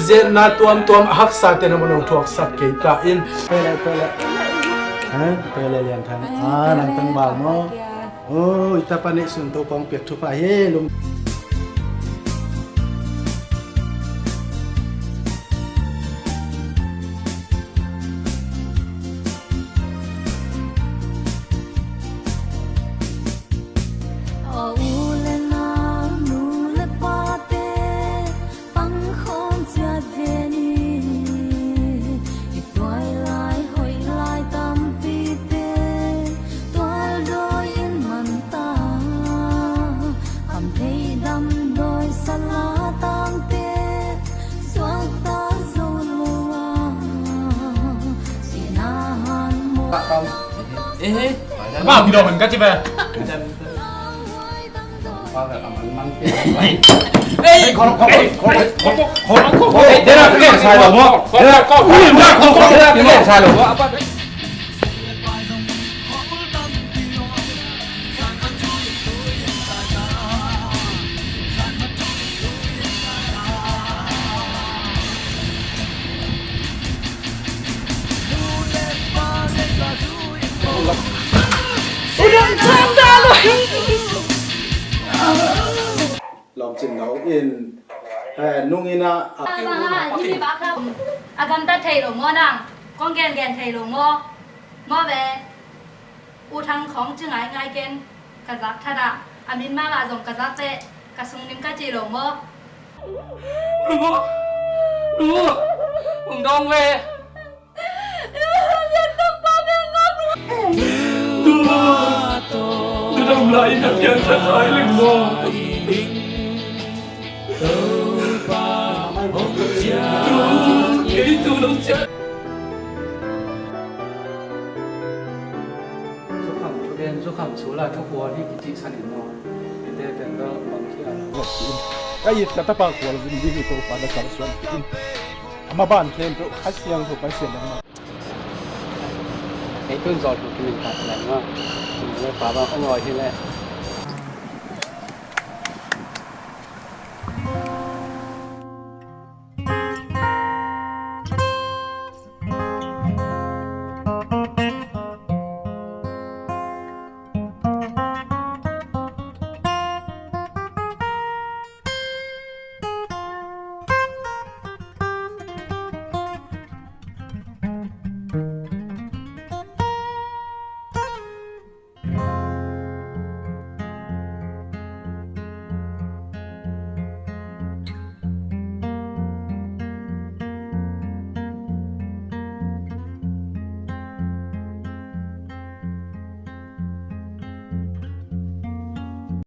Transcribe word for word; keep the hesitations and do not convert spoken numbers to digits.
Zetna tuamtuam a haksa te na man hong thuaksak kei ta in. Pele, pele. Ha? Pele Lian Thang. Ah, nang tang bal maw? Oh, i tapa neih sun Topa hong piak thupha hi lum. Aw u le nau, nu le pate, pangkhawm ciat ve ni. I tuai lai hoih lai tampite, tualdawi in man ta. Kham thei damdawi sala tangte, suakta zo lo a, sihna han maw. Ba mi dong ka ci ba. Lawmcin no in, eh, nungin ah, ah. A gamtat thei lo maw nang? Kong gengen thei lo maw? Maw ve. U Thang khawng ci ngaingai ken, ka zak thadah, a min mahmah zong ka zak teh, ka sungnim ka ci lo maw? Lu, lu, hong dong ve. Lu, lu dong lai na pian sa lai ling maw? Zukham thu den, zukham sula thu kuan hi kicihsan in maw? Ite pen bel bang ci a. Ka it ka tapa kual zin ding hi Topa na kalsuan in. Ama ban khempeuh Kha Siangtho Pasian in. Kei tun zawh thu kimin khat lai maw? Tung le pa bang hong awi hi le.